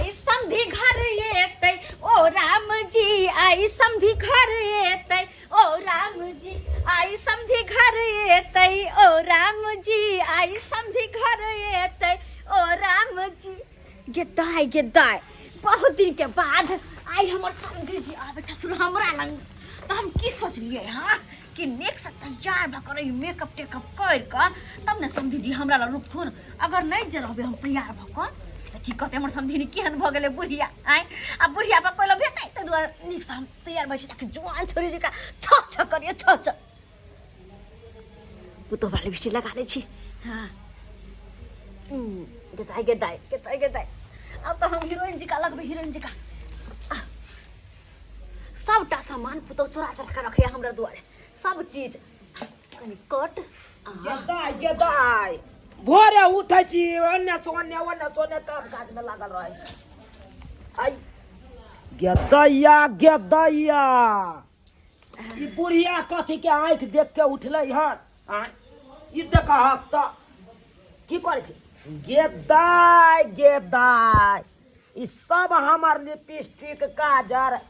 आई समधी घर एतै, ओ राम जी आई समधी घर एतै, ओ राम जी आई समधी घर एतै, ओ राम जी आई समधी घर एतै, ओ राम जी। गे दाय, गे दाय, बहुत दिन के बाद आई हमर समधी जी आबै छथुन हमरा लग, तऽ हम की सोचलियै हँ कि नीकसँ तैयार भऽ कऽ रही, मेकअप टेकअप करि कऽ तब ने समधी जी हमरा लग रुकथुन। अगर नहि जे रहबै हम तैयार भऽ कऽ तऽ की कहतै हमर समधिनी, केहन भऽ गेलै बुढ़िया? आँय, आ बुढ़िया पर कोइ लग भेटै? ताहि दुआरे नीकसँ हम तैयार भऽ छी ताकि जुआन छोड़ी जकाँ छ छ करियै, छ छ। पुतोह वाली बिछी लगा दै छी। हाँ, गे दाइ, गे दाइ, गे दाइ, गे दाइ, आब तऽ हम हीरोइन जकाँ लगबै, हीरोइन जकाँ। सबटा सामान पुतोह चोरा चोरा कऽ रखैया हमरा दुआरे, सब चीज कनि कट। गेदाइ, गेदाइ, भोरे उठै छी, ओन्ने से ओन्ने, ओन्ने से ओन्ने काम काजमे लागल रहै छी। आइ गेदैया, गेदैया, ई बुढ़िया कथी के आँखि देख के उठलै हन? आँय, ई देखहक तऽ की करै छै? गेदाइ, गेदाइ, ई सब हमर लिपस्टिक, काजर,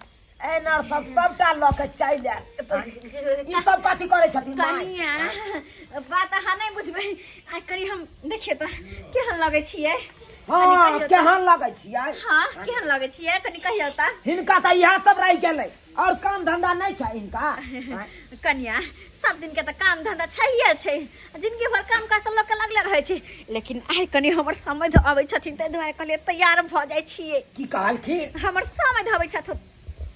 एनर सब सबटा लऽ के चलि आयल। ई सब कथी करै छथिन माय? कनिया, बात अहाँ नहि बुझबै। आ कनि हम देखिए तऽ केहन लगै छियै? कनि कहियौ तऽ। केहन लगै छियै? हँ, केहन लगै छियै, कनि कहियौ तऽ। हिनका तऽ इएह सब रहि गेलै, और काम धंधा नहि छै हिनका, आँय? कनिया, सब दिन के तऽ काम धंधा छैहे छै, जिंदगी भर काम काज तऽ लोकके लगले रहै छै, लेकिन आइ कनि हमर समझ अबै छथिन, ताहि दुआरे कहलियै तैयार भऽ जाइ छियै। की कहलखिन? हमर समझ अबै छथुन।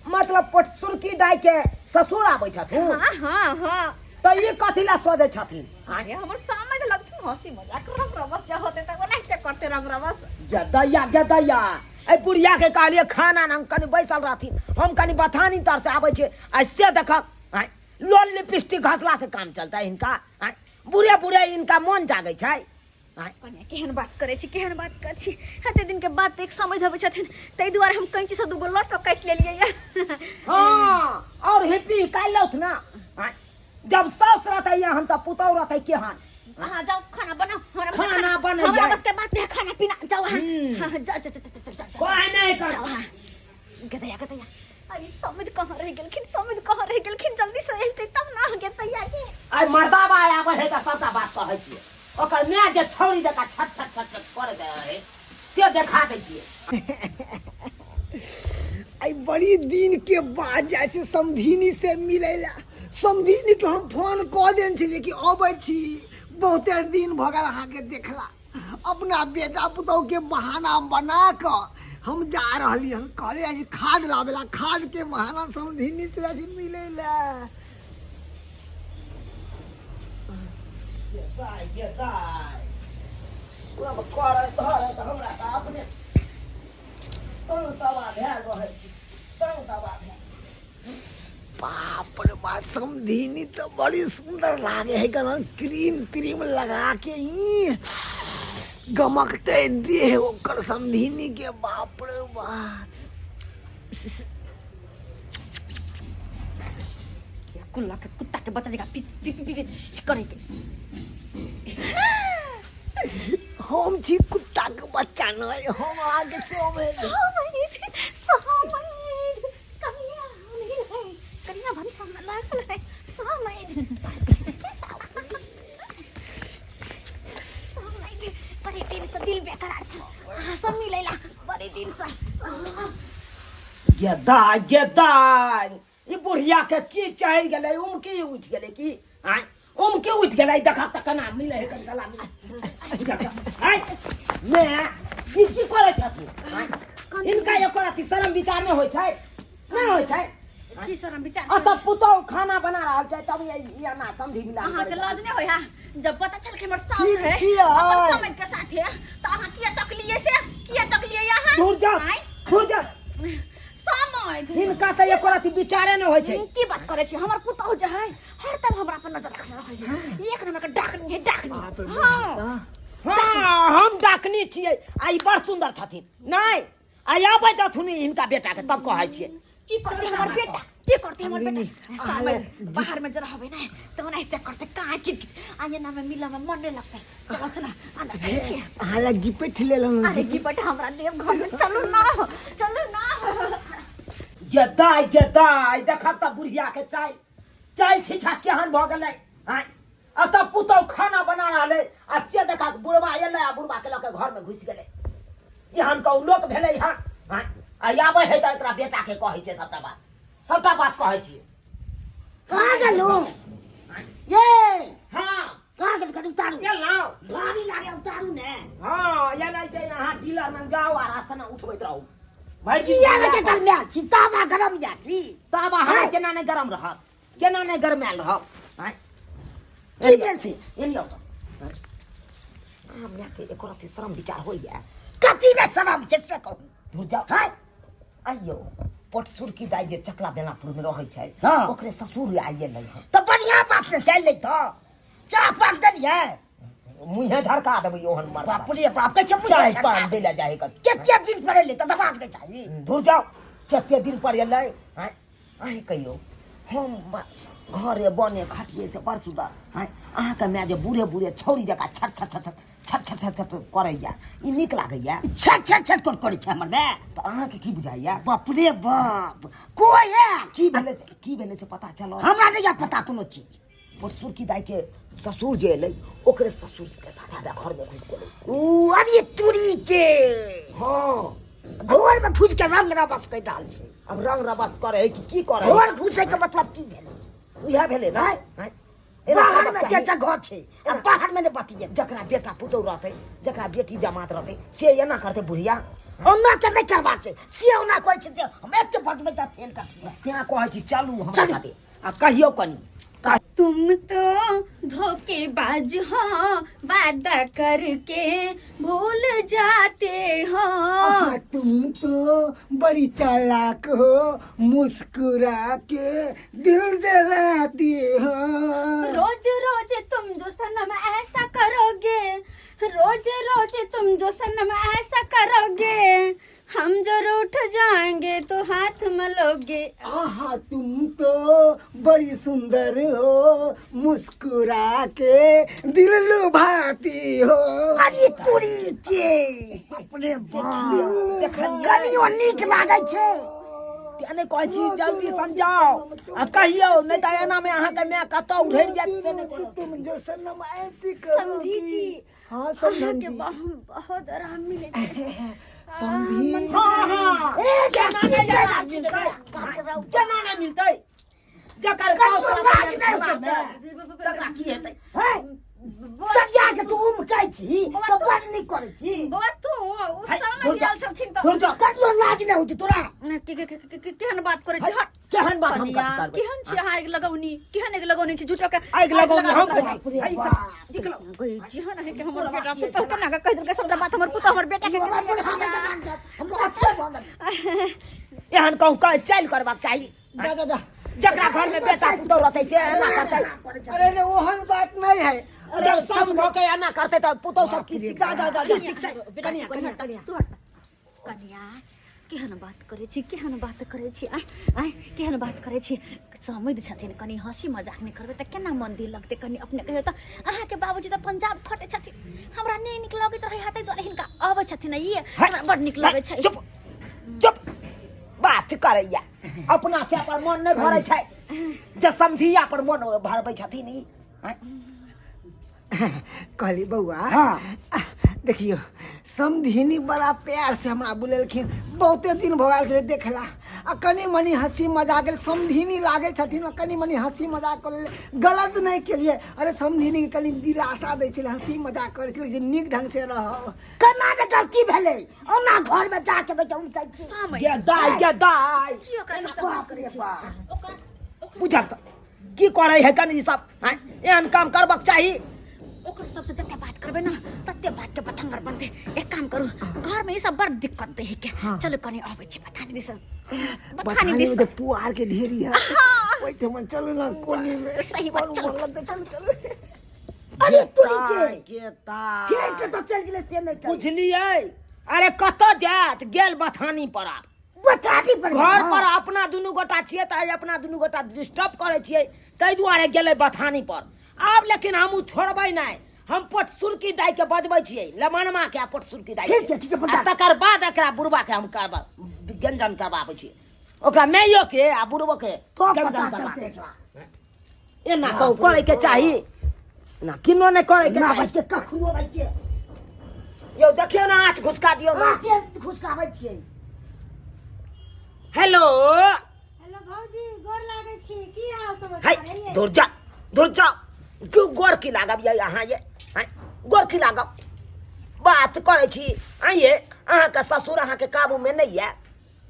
मतलब पटसुरकी दाई के ससुर आबै छथुन? हाँ हाँ हाँ। तऽ ई कथी ला सजै छथिन? आँय? अरे, हमर समझ लगथुन, हंसी मजाक रंग रमस जे होते तऽ ओनाहिते करते रंग रमस। गदैया, गदैया, एहि बुढ़िया के कहलियै खाना ने, हम कनि बैसल रहथिन, हम कनि बथानी तर से आबै छियै, आ से देखक, आँय, लोल लिपस्टिक घसला से काम चलतै हिनका? आँय, बुढ़े बुढ़े हिनका मन जागै छै, आँय? कनिया, केहन बात करै छी, केहन बात करै छी? एते दिन के बाद एक समझ अबै छथिन, ताहि दुआरे हम कैंची से दूगो लटो काटि लेलियै ये। हाँ, और हिप्पी काटि लौथ ना। आँय, जब साउस रहतै यहाँ तऽ पुतहु रहतै केहन? अहाँ जाउ, खाना बनाउ। हमरा बस के खाना बनैयै। हमरा बस के बात नहीं, खाना पीना जाउ अहाँ। हाँ, जाउ जाउ जाउ जाउ जाउ, जाउ। कहै नहि कर। जाउ अहाँ। गदैया, गदैया, अरे समित कहाँ रह गेलखिन? समित कहाँ रह गेलखिन? जल्दी से एलते तब ना गदैया के। आइ मर्दाबा आबै है तऽ सबटा बात कहै छियै। ओकर माय जे छौरी जकाँ छट छट छट छट करै रहै से देखा दै छियै। आई बड़ी दिन के बाद जाइ छै समधिनी से मिलै ला। समधिनी के हम फोन कऽ देने छलियै कि अबै छी, बहुते दिन भऽ गेल अहाँके देखला। अपना बेटा पुतहु के बहाना बना कऽ हम जा रहली हन। कहले जाइ छी खाद लाबे ला, खाद के बहाना समधिनी से जाइ छी मिलै ला। गे दाइ, गे दाइ, सब करैत धरैत हमरा तऽ अपने तंग तबाह भेल रहै छी, तंग तबाह भेल। बाप रे बाप, समधिनी तऽ बड़ी सुंदर लागे है, गन क्रीम त्रीम लगा के ई गमकते देह ओकर समधिनी के। बाप रे बाप। कुल्ला के कुत्ता के बच्चा जगह पी पी पी पी करे के। हम छी कुत्ता के बच्चा नहीं, हम आगे से हम है। समैध, कनिया नहीं है, कनिया भरी सामने लागल है। समैध, समैध, बड़ी दिन से दिल बेकरार छल अहाँ सब मिलैला, बड़ी दिन से। गेदाय, गेदाय, ई बुढ़िया के की चढ़ि गेलै? उमकी उठि गेलै की? आँय, उमकी उठि गेलै? देखा तऽ केना मिलै है, कनि गला मिलै। आँय मे, ई की करै छथिन? आँय, हिनका एको रत्ती शरम विचार नहि होइ छै, नहि होइ छै? की शरम विचार? अतऽ पुतहु खाना बना रहल छै तब ये एना समधी मिलान अहाँ के करै लाज नहि होय है? जब पता चल के हमर सास ठीक है छियै। अपन समझ के साथ है तऽ अहाँ किया तकलियै से? किया तकलियै अहाँ? दूर जा। आँय? दूर जा। समझ हिनका तऽ एको रत्ती विचारे नहि होइ छै। की बात करै छी? हमर पुतहु जे है हरदम हमरा पर नजर रखने रहै है। एक नंबर के डाकनी है, डाकनी। बाप रे। हाँ। हाँ, हम डाकनी छियै आ ई बड़ सुन्दर छथिन। नहि, आ आबै देथुन हिनका बेटा के तब कहै छियै। की करते हमर बेटा? की करते हमर समधिनी, बेटा? अहाँ समय ले- बाहर में जरा होबे ना तो ओनाहिते करते काहे कि आइए ना में मिला में मन नहीं लगते। चलो चलो, अंदर चल छी। अहाँ लग गिपट लेलहुँ। अरे गिपट हमरा देव घर में, चलू ना गे दाइ गे दाइ, देखक तऽ बुढ़िया के चाय चाय छिछा केहन भऽ गेलै। आँय, एतऽ पुतहु खाना बना रहलै आ से देखक बुढ़बा एलै आ बुढ़बा के लऽ के घर में घुसि गेलै। एहन कहू लोक भेलै हन? आँय, आ आबै है तऽ एकरा बेटा के कहै छै सबटा बात, सबटा बात कहै छियै। कहाँ गेलहुँ ये? हाँ, कहाँ गेलहुँ? कनि उतारू। गेलहुँ। भारी लागे, उतारू ने। हाँ, एना छै, अहाँ डीलर लग जाउ आ राशन उठबैत रहू भरि दिन। किया ने गरमायल छी? तावा गरम या छी। तावा हमरा केना नहि गरम रहत? केना नहि गरमायल रहत? आँय, की भेल से? एनी आउ तऽ। हमरा के एको रत्ती शरम विचार होइया? कथी मे शरम छै से कहू। दूर जाउ। हाय, आइयो पटसुरकी दाइ जे चकला बेनापुर में रहै छै, हाँ। ओकरे ससुर आइए नहि हन। तऽ बढ़िया बात ने, चलि लै तऽ चाह पान देलियै? मुँहे झरका देबै ओहन मर्द। बाप रे बाप, कहै छै मुँहे चाय झरका। पान दै लए जाइ कर। कते दिन पर एलै तऽ दबाक नहि चाही? दूर जाउ, कते दिन पर एलै। आँय, अहीं कहियौ, हम घरे बने खटिए से बड़ सुन्दर। आँय, अहाँके माय जे बूढ़े बूढ़े छौरी जकाँ छट छट छट छट छट छट छट करैया, ई नीक लागैया? छट छट छट कर करै छै हमर माय? तऽ अहाँके की बुझाइया? बाप रे बाप, कोइ आयल? की भेलै से, की भेलै से पता चलल? हमरा नहि यऽ पता कोनो चीज। पटसुरकी दाई के ससुर जे एलै, ओकरे ससुर के साथ आधा घर में घुसि गेलै। ऊ अरे तुरी के! हाँ, घर में घुसि के रंग रबस कहि रहल छै। अब रंग रबस करे है कि की करे है? घर घुसै के मतलब की भेलै? उएह भेलै ने। आँय? एना बाहर में करबाक के चाही। जगह छै आ बाहर में नहि बतिये। जकरा बेटा पुतहु रहतै, जकरा बेटी जमात रहतै, से एना करतै बुढ़िया? ओना तऽ नहि करबाक छै, से ओना करै छै जे हम एते बजबै तऽ फेल करतै। तें कहै छी, चलू हमरा चलू। साथे आ कहियौ कनी। तुम तो धोखेबाज हो, वादा करके भूल जाते हो। आहा, तुम तो बड़ी चालाक हो, मुस्कुरा के दिल जलाती हो। रोज रोज तुम जो सनम ऐसा करोगे, रोज रोज तुम जो सनम ऐसा करोगे, हम जो रूठ जाएंगे तो हाथ मलोगे। आहा, तुम तो बड़ी सुंदर हो, मुस्कुरा के दिल लुभाती हो। अरे तुरी के, अपने बाप, कनियो नीक लागै छै? तें नहि कहै छी जल्दी समझाउ आ कहियौ, नहि तऽ एना मे अहाँके माय कतऽ उधरि जायत से नहि रोज तुम जो सनम ऐसी समधी करोगी। जी। हाँ, अहाँके समधन जी। बहुत बहुत आराम मिले छै। समधी। हाँ हाँ, ए, केना नहि आराम मिलतै? केना नहि मिलतै? जकर कनियो साउस लाज नहि होइ छै माय। तकरा की हेतै? है सरिया के तू उमकै छी से बड़ नीक करै छी। बौआ, तू ओ है, समय दूर जा। गेल छलखिन तऽ दूर जा। कनियो लाज नहि होइ छै तोरा? के के के के- के- केहन बात करै छी? हट। केहन बात हम कनिया, कथी करबै? केहन छी अहाँ? आगि लगौनी, केहन आगि लगौनी छी झूठो के? आगि लगौनी हम लगा तऽ बाप रे बाप। निकलो। जेहन अहाँके हमर बेटा पुतहु केना कऽ कहि देलकै सबटा बात हमर पुतहु हमर बेटा के? हमरा बुढ़ा में जवान छै, हम तऽ अच्छे भऽ गेल। एहन कहूँ कह चालि करबाक चाही। जा जा जा। जकरा घर में बेटा पुतहु रहतै से एना करतै? अरे नहीं, ओहन बात नहीं है। अरे जब सास भऽ के एना करतै तऽ पुतहु सब की सिखतै? जा जा जा जा। की सिखतै? कनिया, कनिया, कनिया। तू हट। कनिया, केहन बात करै छी? केहन बात करै छी? आँय आँय, केहन बात करै छी? समैध छथिन, कनि हँसी मजाक नहि करबै तऽ केना मन दिल लगतै? कनि अपने कहियौ तऽ, अहाँके बाबूजी तऽ पंजाब खटै छथिन। हमरा नहि नीक लगैत रहै, ताहि दुआरे हिनका अबै छथिन ई हमरा बड़ नीक लगै छै। चुप चुप, बात करैया। अपना से पर मन नहि भरै छै जे समधिया पर मन भरबै छथिन ई। आँय? कहली बौआ। हाँ। देखियौ, समधिनी बड़ा प्यार से हमरा बुलेलखिन, बहुते दिन भऽ गेल छलै देखला आ कनि मनि हँसी मजाक गेल। समधिनी लागै छथिन, कनि मनि हँसी मजाक कऽ लेलियै, गलत नहि केलियै। अरे, समधिनीके कनि दिलासा दै छलै, हँसी मजाक करै छलै जे नीक ढङ्गसँ रहब। केना ने गलती भेलै? ओना घर में जाके बैठ उमकै छी। समय गे दाइ, गे दाइ। की ओकरा सबसँ बात बाप करै रे छी? बाप। ओकरा ओकरा बुझल तऽ की करै है कनि ई सब? आँय, एहन काम करबाक चाही? ओकरा सबसँ जते बात करबै ने तते बात के बतंगर बनतै। एक काम करू, घर में ई सब बड़ दिक्कत दै है के। चलू, कनि अबै छी बथानी दिस, बथानी बथानी दिस। में तऽ पुआर के ढेरी है ओहिठमा, चलू ने कोनी में। सही बात, बड़ चलू। मन लगतै, चलू चलू। अरे तुरी के, गे दाइ। फेर के तो चलि गेलै से नहि कही। बुझलियै? अरे कतऽ जायत, गेल बथानी पर आब। बथानी पर घर पर अपना दुनू गोटा छियै तऽ आइ अपना दुनू गोटा डिस्टर्ब करै छियै, ताहि दुआरे गेलै बथानी पर आब। लेकिन हम ओ छोड़बै नहि, हम पटसुरकी दाइ के बजबै छियै, लमनमा के आ पटसुरकी दाइ ठीक छै, ठीक छै, के। बता। आ तकर बाद एकरा बुढ़बा के हम करबा व्यंजन करबाबै छियै। ओकरा माइयो के आ बुढ़बो के तो गंजन पता करबा चलते के। एकरा। एना कहू करे के चाही ना किनो नहि करे के ना चाही भाई के कखनो भाई के यौ देखियौ ने आँच घुसका दियौ ने आँचे घुसकाबै छियै हेलो हेलो भौजी गोर लागै छी की हाल है समाचार है दूर जा दूर जा क्यों गोर की लागब ये अहाँ ये हैं गोर की लागब बात करै छी आइए अहाँके ससुर अहाँके काबूमे नहि यऽ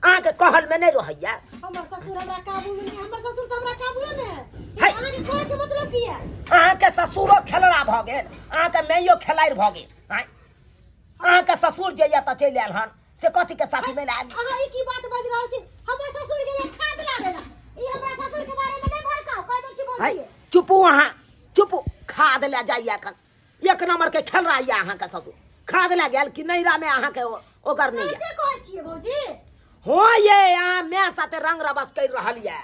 अहाँके कहलमे नहि रहैया हमर ससुर हमरा काबू में नहीं हमर ससुर तो हमरा काबूए में है है। अहाँके कहै के मतलब की है अहाँके ससुरो खेलड़ा भऽ गेल अहाँके माइयो खेलाड़ि भऽ गेल आँय अहाँके ससुर जे यऽ तऽ चलि आयल हन से कथीके साथी मे आयल अहाँ ई की बात बाजि रहल छी हमर ससुर गेलै खाद लाबे ला ई हमरा ससुर के बारे में नहीं भड़काउ कह दै छी बोल है चुपू अहाँ चुपू खाद लए जाइए एखन एक नंबर के खेल रहा यऽ अहाँके ससुर खाद लए गेल कि नैहरा में अहाँके ओकर नहि यऽ सच्चे कहै छियै भौजी हो ये अहाँ माय साथे रंग रबस करि रहल यऽ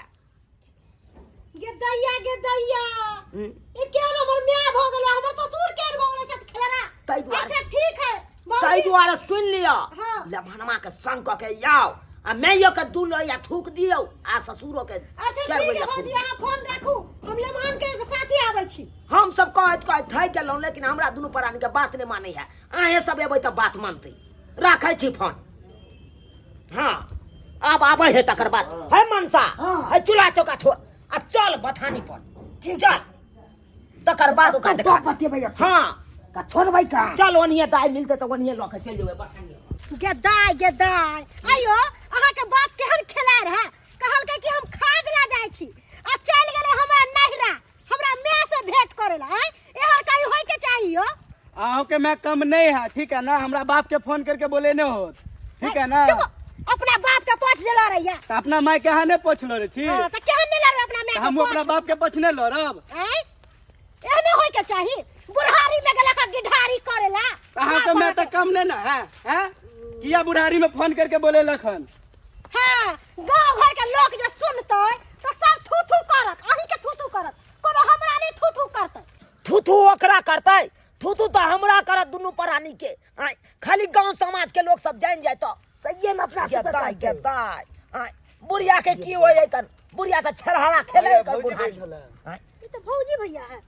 गे दैया गे दैया हम्म। ई केहन हमर माय भऽ गेलै हमर ससुर केहन भऽ गेलै से खेलना ताहि दुआरे- अच्छा ठीक है ताहि भौजी दुआरे सुनि लिअ हाँ। लेभनमा के संग कऽ के आउ आ माइयो के दू लोहिया थूक दियौ आ ससुरो के अच्छा चारि ठीक है लोहिया थूक भौजी दियौ। अहाँ फोन राखू हम लेमान के साथी आबै छी हम सब कहैत कहैत थाकि गेलहुँ लेकिन हमरा दुनू प्राणी के बात नहि मानै है अहें सब एबै तऽ बात मानतै राखै छी फोन हाँ आब आबै है तकर बाद है मनसा हाँ। है चूल्हा चौका छोड़ आ चल बथानी पर ठीक चल तकर बाद ओकरा तब देखा तब बतेबै अखन। हाँ का छोड़बै का चल ओनिये दाइ मिलतै तऽ ओनिये लऽ के चलि जेबै बथानी पर। गे दाय गे दाय आइयो अहाँके बाप केहन खेलाड़ है कहलकै कि हम खाद ला जाइ छी आ चलि गेलै हमरा नहिरा हमरा माय से भेंट करे ला आँय एहन कहीं होय के चाहिए हो अहूँ के मैं कम नहीं है ठीक है ना हमरा बाप के फोन करके बोले नहीं हो ठीक है ना चुप अपना बाप के पोछ जे लड़ैया तो अपना माय के अहाँ नहीं पोछलो रे छी हाँ, तऽ केहन नहि लड़बै अपना माय तो के हम अपना पोछ बाप के पोछने लड़ब आँय एहने होय के चाही बुढ़ारी में गेला का गिढारी करेला तो अहाँ के मैं तो कम नहीं ना है हैं किया बुढ़ारी में फोन करके बोले लखन हाँ गांव घर के लोग जे सुनतै तऽ सब थू थू करत अहीं के थू थू करत कोनो हमरा नहीं थू थू करतै थू थू ओकरा करतै थू थू तऽ हमरा करत दुनू प्राणी के आँय खाली गांव समाज के लोग सब जान जाय तऽ सहिए में अपना सबके गेताय करतै गेताय आँय बुढ़िया के की होय तन बुढ़िया तऽ छेड़हारा खेले भैया, कर भौजी बुढ़ारी बैठल है। आँय ई तऽ भौजी भैया है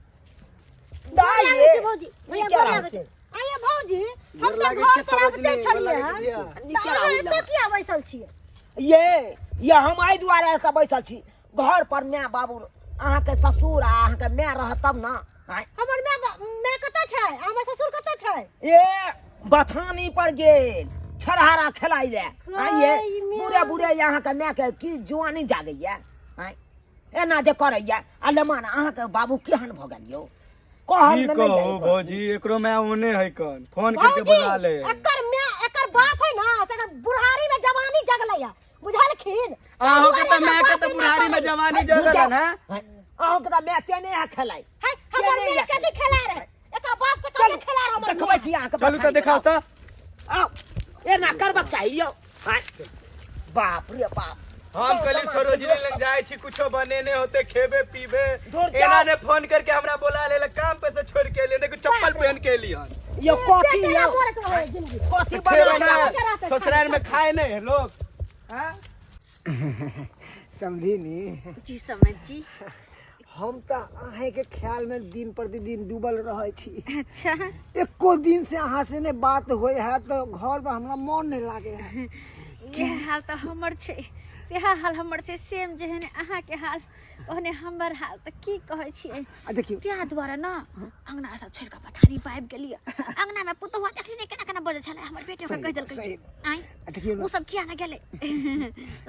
दाइ गोर लागै ये, छी भौजी ई भैया क्या गोर रहल लागै छी छै? आइए भौजी हम गोर तऽ लागै घर छी, पर आबिते सरोजनी, गोर छलियै लागै छी हन भैया। नीके तऽ अहाँ रहू एतऽ किया बैसल छियै ये हम एहि दुआरे एतऽ बैसल छी घर पर माय बाबू अहाँके ससुर आ अहाँके माय रहत तब ने आँय। हमर माय माय कतऽ छै आ हमर ससुर कतऽ छै ए बथानी पर गेल छरहारा खेलाइ ले आँय ये गई माय। बुढ़े बुढ़े अहाँके मायके की जुआनी जागैया आँय एना जे करैया आ लेमान अहाँके बाबू केहन भऽ गेल यौ कहल की मे नहि कहू जाइ भौजी एकरो मैं ओने है कन फोन करके भौजी बुला ले एकर माय एकर बाप है ना से एकर बुढ़ारी में जवानी जगलै है बुझलखिन अहूँ के तऽ माय के तऽ बुढ़ारी में जवानी जगल है अहूँ के तऽ माय तेने है खेलाइ है हमर तेने माय है कथी खेला रहे एकर बाप से कथी खेला रहे हमर देखबै माय छी अहाँके चलू तऽ देखाउ तऽ आउ एना करबाक चाही यौ आँय। बाप रे बाप हम कहली सरोजनी लग जाए छी कुछो बनेने होते खेबे पीबे दूर जाओ। एना ने फोन करके हमरा बोला ले काम पे से छोड़ के एलियन देखो चप्पल पहन के एली हन यौ कथी पेटे यौ ना भरत रहे जिंदगी कथी खेबे बना ना ससुराल में खाए नहीं है लोग हैं? समझी जी समझ जी हम तऽ अहाँके ख्याल में दिन प्रतिदिन डूबल रहै छी अच्छा एको दिन से अहाँ से नहि बात होइ है तऽ घर पर हमरा मन नहि लागे है इएह हाल तऽ हमर छै इएह हाल हमर छै सेम जेहन अहाँके हाल ओहने हमर हाल तऽ की कहै छियै आ देखियौ ताहि दुआरे ने अङ्गना सब छोड़ि कऽ पथारी पर आबि गेलियै अङ्गनामे पुतहुआ देखली ने केना केना बजै छलै हमर बेटे ओकरा सही कहि देलकै सही आँय आ देखियौ ने ओ सब किया ने गेलै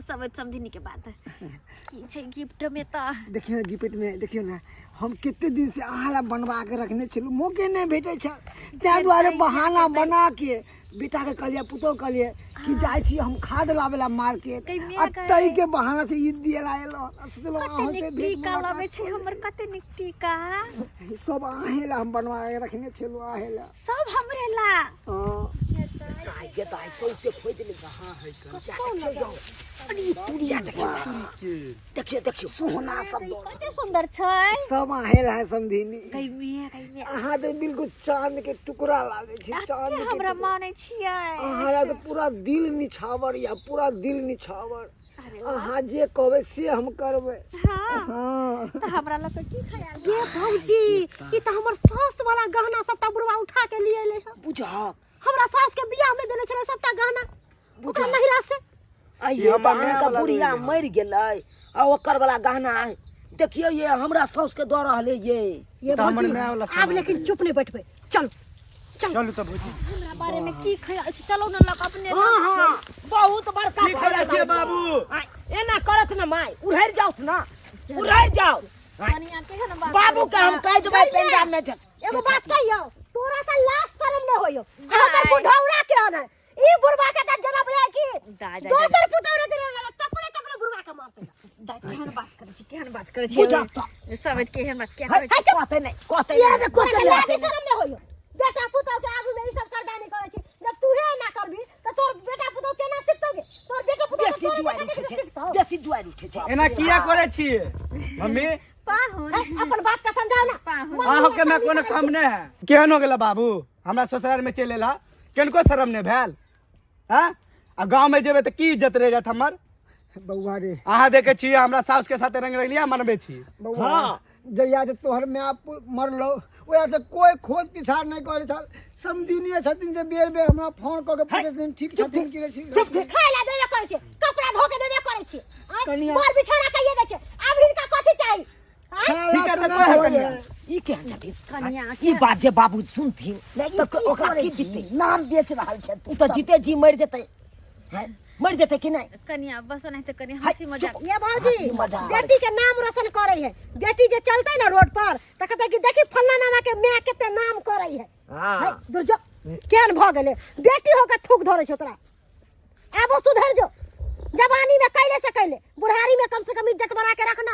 सब समधिनीके बात की छै गिफ्टमे तऽ देखियौ ने गिफ्ट में देखियौ ने हम कते दिन से अहाँ ला बनवा के रखने छलहुँ मौके नहि भेटै छल ताहि दुआरे बहाना बना के बेटा के कहलियै पुतोह कहलियै कि जाइ छी हम खाद लाबै ला मार्केट गै माय आ गै। ताहि के बहाना से ई दिए ला एलहुँ आ सोचलहुँ कते अहाँ नीक से भेंट टीका मुलाकात लगै छै हमर कते नीक टीका ई सब अहें ला हम बनवा के रखने छलहुँ अहें ला सब हमरे ला हाँ दाइ गे दाइ सौंसे खोजि ले कहाँ है अरे तुरिया देखियौ देखियौ देखियौ सोहना सब दऽ कते सुंदर छै सब अहें ला है समधिनी गै मिया गै मिया अहाँ तऽ बिल्कुल चांद के टुकड़ा लागै छी चांद एते के हमरा टुकड़ा मानै छियै अहाँ ला तऽ पूरा दिल निछावर या पूरा दिल निछावर अरे अहाँ जे कहबै से हम करबै। हाँ। हाँ। तऽ हमरा लऽ कऽ की ख्याल? ये भौजी, ई तऽ हमर सास वाला गहना सबटा बुढ़वा उठा के लिए एलै हँ। बुझहक। हमरा सास के बियाह में देने छलै सबटा गहना ओकरा नहिरा से। आइयो तऽ अहाँके बुढ़िया मरि गेलै आ ओकर वाला गहना देखियौ ये हमरा साउस के दऽ रहल ये। ये तऽ हमर भौजी, माय वाला आब सामान। लेकिन चुप नहीं बैठबै, चल चल। चलू तऽ भौजी। हमरा बारे में की ख्याल छै? चलो न लग अपने। हाँ हाँ, बहुत बड़का की करै छियै बाबू? आँय, एना करत न माय, उड़हरि जाउत न, उड़हरि जाउ। कनिया केहन बात बाबू के हम कहि देबै पंजाब में एगो बात कहियौ, तोरा तऽ लाज शरम नहि होइयो? हमर बुढ़ौरा के हन ई बुढ़वा के तऽ जना बुझाय कि दाइ, दाइ, दोसर पुतौह रे देने लगा चपले चपले बुढ़वा के मारते। दाइ, केहन बात करै छी, केहन बात करै छी? बुझब तऽ। समझ केहन बात किया है, करै छी? कहते नहि, कहते ये नहि। रे तोरा के लाज शरम नहि होइयो? बेटा पुतौह के आगू में ई सब करदानी करै छी। जब तूहे एना करबी तऽ तोर बेटा पुतौह केना सिखतौ गे? तोर बेटा पुतौह तऽ बेसी तोरे जुआरि देखा उठै देख छै, सिखतौ। बेसी जुआरि उठै छै। एना किया करै छियै मम्मी? पाहुन। है, अपन बाप के समझाओ ना। पाहुन। अहाँके में कोनो कम नहि है। केहन हो गेला बाबू, हमरा ससुराल में चलि एला, कनिको शरम नहि भेल? हाँ, आ गाँव में जेबै तऽ की इज्जत रहि जायत हमर? बौआ रे, अहाँ देखै छियै हमरा साउस के साथे रंग रंगलिया मनबै छी। बौआ। हाँ। जहिया से तोहर माय मरलो ओहिया से कोई खोज पिछाड़ नहि करै छल। समधिनिये छथिन जे बेर बेर हमरा फोन कऽ के पूछै छथिन ठीक छथिन कि नहि ठीक। खाय ला देबे करै छै, कपड़ा धो के देबे करै छै, आँय? कनिया। मोर बिछौना कहिए दै छै, आब हिनका कथी चाही? आँय? खायला ठीक है, से तऽ नहि कहै होइए। कनिया। ई केहन छथिन? कनिया, ई बात जे बाबू सुनथिन लेकिन तऽ की ओकरा करै की छी? जीतै? नाम बेच रहल छै तू ओ तऽ जीते जी मरि जेतै। हैं? मरि जेतै कि नहि? कनिया बस नहीं तऽ कनि हंसी मजाक। ये भौजी, हंसी मजाक। बेटी के नाम रोशन करे है। बेटी जे चलते ना रोड पर तऽ कहते कि देखी फल्ला नामा के माय कते नाम करे है। हाँ। है, दुर्जो केहन भऽ गेलै, बेटी होके थूक धरे छौ तोरा। आबो सुधर जो, जवानी में कैले से कैले, बुढ़ारी में कम से कम इज्जत बना के रखना।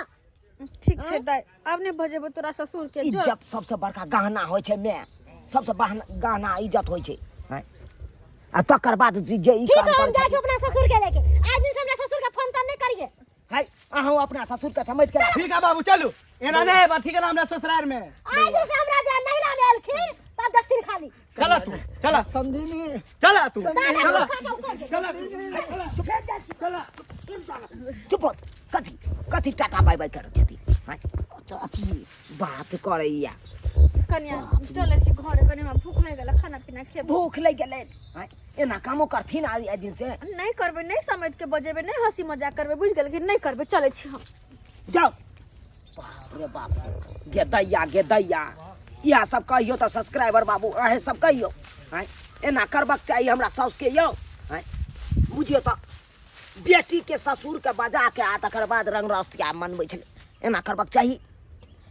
ठीक छै दाइ, आब नहि बजेबो तोरा ससुर के। जो। इज्जत सबसे बड़का गहना होइ छै माय, सबसे गहना इज्जत होइ छै। हैं? आ तकर बाद जे जे ई ठीक काम है, हम करै जाइ छी छथिन। अपना ससुर के लेके। आज दिन से हमरा ससुर के फोन तोन नहीं करिए। है, अहूँ अपना ससुर के समझ के। ठीक है बाबू, चलू। एना नहि हेबा, ठीक है ना? हमरा ससुराल में आज दिन से हमरा जे नैहरा में एलखिन तब देखथिन खाली। चला तू, चला। समधिनी। चला तू। दाना चला। खा के उतर जेतै। चला तू, चला। चुप हो। कथी कथी टाटा बाय बाय करै छथिन? हैं? अथी बात करैया। कनिया, चलै छी घरे, कनि हमरा भूख लागि गेल, खाना पीना खेबो। भूख लागि गेलै? हैं? एना कामो करथिन आइ दिन से? नहि करबै, नहि समझ के बजेबै, नहि हंसी मजाक करबै, बुझि गेलखिन? नहि करबै, चलै छी हम। जाउ। बाप रे बाप, गे दैया, गे दैया, इएह सब कहियौ तऽ सब्सक्राइबर बाबू, अहें सब कहियौ। हैं, एना करबाक चाही हमरा साउसके यौ? हैं, बुझियौ तऽ बेटीके ससुरके बजा के आ तकर बाद रंग रसिया मनबै छलै। एना करबाक चाही?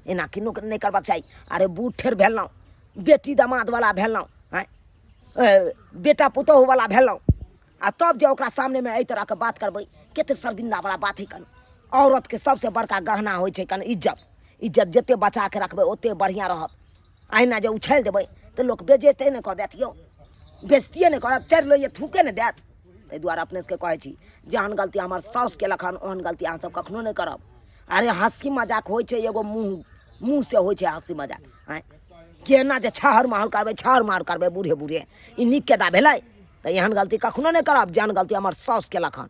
एना किनो नहि करबाक चाही। अरे बूढ़ ठेर भेलहुँ, बेटी दमादवला भेलहुँ, हैं, बेटा पुतोहुवला भेलहुँ, आ तब जे ओकरा सामनेमे एहि तरहके बात करबै, कते शर्मिंदावला बात हइ कन। औरतके सबसँ बड़का गहना होइ छै कन इज्जत। इज्जत जते बचा के रखबै ओते बढ़िआँ रहत। अहिना जे उछालि देबै तऽ लोक बेजते नहि कऽ देत यौ, बेजतिए नहि करत, चढ़ि लैए थूके नहि देत। ताहि दुआरे अपने सबके कहै छी, जेहन गलती हमर साउस केलक हन ओहन गलती अहाँ सब कखनो नहि करब। अरे हँसी मजाक होइ छै, एगो मुँह मुँहसँ होइ छै हँसी मजाक। आँय, केना जे छहर महर करबै, छहर महर करबै बूढ़े बूढ़े, ई नीक केदा भेलै? तऽ एहन गलती कखनो नहि करब जेहन गलती हमर साउस केलक हन।